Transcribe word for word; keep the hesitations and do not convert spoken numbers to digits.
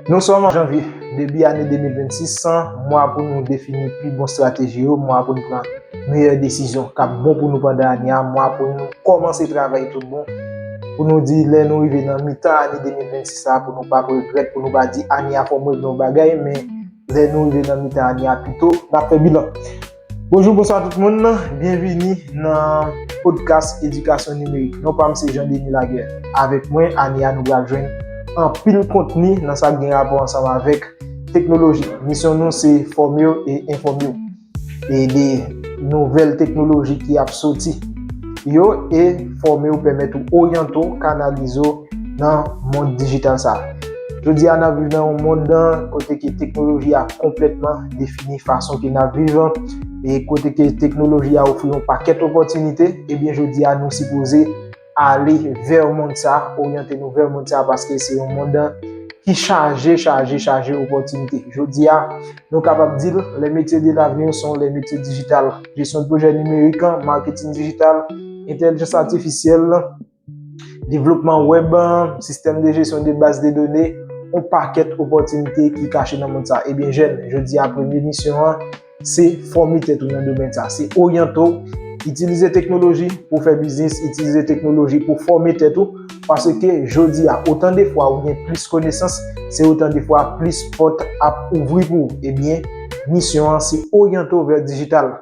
Nou sòm an janvye, debi ane de mil vennsis, mwa pou nou defini pi bon estrateji yo, mwa pou nou pran meyè desizyon k ap bon pou nou pandan ane a, mwa pou nou kòmanse travay tout bon, pou nou di lè nou rive nan mitan ane de mil vennsis la, pou nou pa regrèt, pou nou pa di ane a fè w move yon bagay, men lè nou rive nan mitan ane a pito, n ap fè bilan. Bonjou, bonswa tout moun, byenvini nan podcast Edikasyon Nimerik. Non pa m se Jean Denis Laguerre. Avèk mwen, ane a nou pral jwenn anpil kontni nan sa k gen rapò ansanm avèk teknoloji. Misyon nou se fòme w e enfòme w e de nouvèl teknoloji ki ap soti yo e fòme w, pèmèt ou oryante w, kanalize w nan mond dijital sa a. Jodi a, n ap viv nan yon mond kote ke teknoloji a konplètman defini fason ke n ap viv e kote ke teknoloji a ofri yon pakèt opòtinite. Ebyen, jodi a, nou sipoze ale vè mond sa, oryante nou vè mond sa, paske se yon mond ki chaje, chaje, chaje opòtinite. Jodi a, nou kapab di l, les métiers de l'avenir sont les métiers digital. Jesyon de pwojè nimerik, maketing dijital, entèlijans atifisyèl, devlopman wèb, sistèm de jesyon de baz de done, yon pakèt opòtinite ki kache nan mond sa. Ebyen, jèn, jodi a, premye misyon an, se fòme tèt ou nan domèn sa. Se oryante w, itilize teknoloji pou fè biznis, itilize teknoloji pou fòme tèt ou, paske jodi a, otan de fwa ou gen plis konesans, se otan de fwa plis pòt ap ouvri pou ou. Ebyen, misyon an, se oryante w vè dijital.